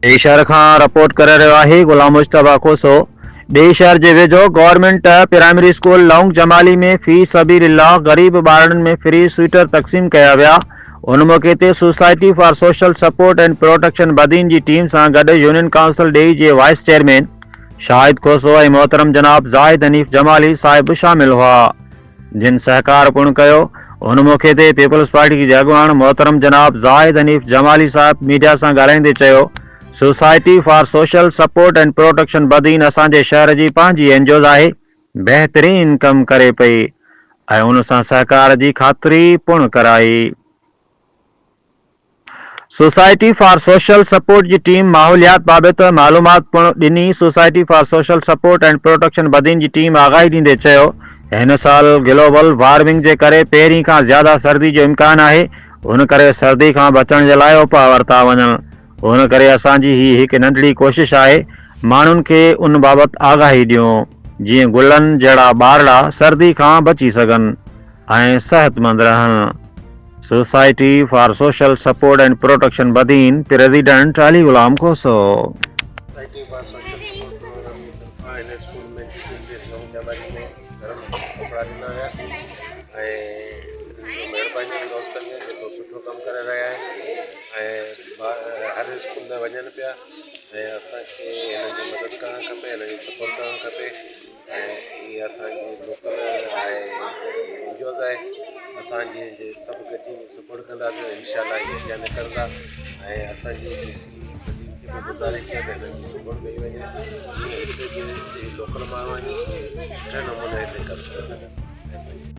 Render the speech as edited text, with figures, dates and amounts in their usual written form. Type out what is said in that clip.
ڏيئي شهر کان رپورٽ ڪري رهيو آهي غلام مجتبيٰ کوسو ڏيئي شهر جي ويجهو گورنمينٽ پرائمري اسڪول لونگ جمالي ۾ في سبيل الله غريب ٻارڙن ۾ فري سوئيٽر تقسيم ڪيا ويا ان موقعي تي society for social support and protection Badin جي ٽيم سان گڏ يونين ڪائونسل ڏيئي جي وائيس چيئرمين شاهد کوسو ۽ محترم جناب زاهد حنيف جمالي صاحب به شامل هئا. جن سهڪار پڻ ڪيو. ان موقعي تي پيپلز پارٽي جي اڳواڻ محترم جناب زاهد حنيف جمالي صاحب ميڊيا سان ڳالهائيندي چيو society for social support and protection Badin اسان جي شهر جي پنهنجي اين جي اوز آهي بهترين ڪم ڪري پئي ۽ ان سان سهڪار جي خاطري پڻ ڪرائي. سوسائٽي فار سوشل سپورٽ جي ٽيم ماحوليات بابت معلومات پڻ ڏني. Society for social support and protection Badin جي ٽيم آگاهي ڏيندي چيو هن سال گلوبل وارمنگ جي ڪري پهرين کان زياده سردي جو امڪان آهي ان ڪري سردي کان بچڻ جي لاء اپاء ورتا وڃن ان ڪري اسان جي هي هڪ ننڍڙي ڪوشش آهي ماڻهن کي ان بابت آگاهي ڏيون جيئن گلن جهڙا ٻارڙا سردي کان بچي سگهن ۽ صحتمند رهن. Society for social support and protection Badin president Ali Ghulam Khoso. Society for social support programme جي طرفان هن اسڪول ۾ جي پي پي ايس لونگ جمالي ۾ گرم ڪپڙا ڏنا ويا ۽ انهن جو مهرباني آهن دوستن جو جيڪو سٺو ڪم ڪري رهيا آهن ۽ هر اسڪول ۾ وڃن پيا ۽ اسان کي هنن جي مدد ڪرڻ کپي هنن جي سپورٽ ڪرڻ کپي. ۽ هي اسان جي لوڪل آهي اين جي اوز آهي اسان جي جي سڀ گڏجي سپورٽ ڪنداسين انشاء الله هي اڳيان نڪرندا ۽ اسان جي ڊي سي بدين کي به گذارش آهي ته هنن جي سپورٽ ڪئي وڃي جيئن هتي جي لوڪل ماڻهو آهن سٺي نموني هتي ڪم ڪري سگهن.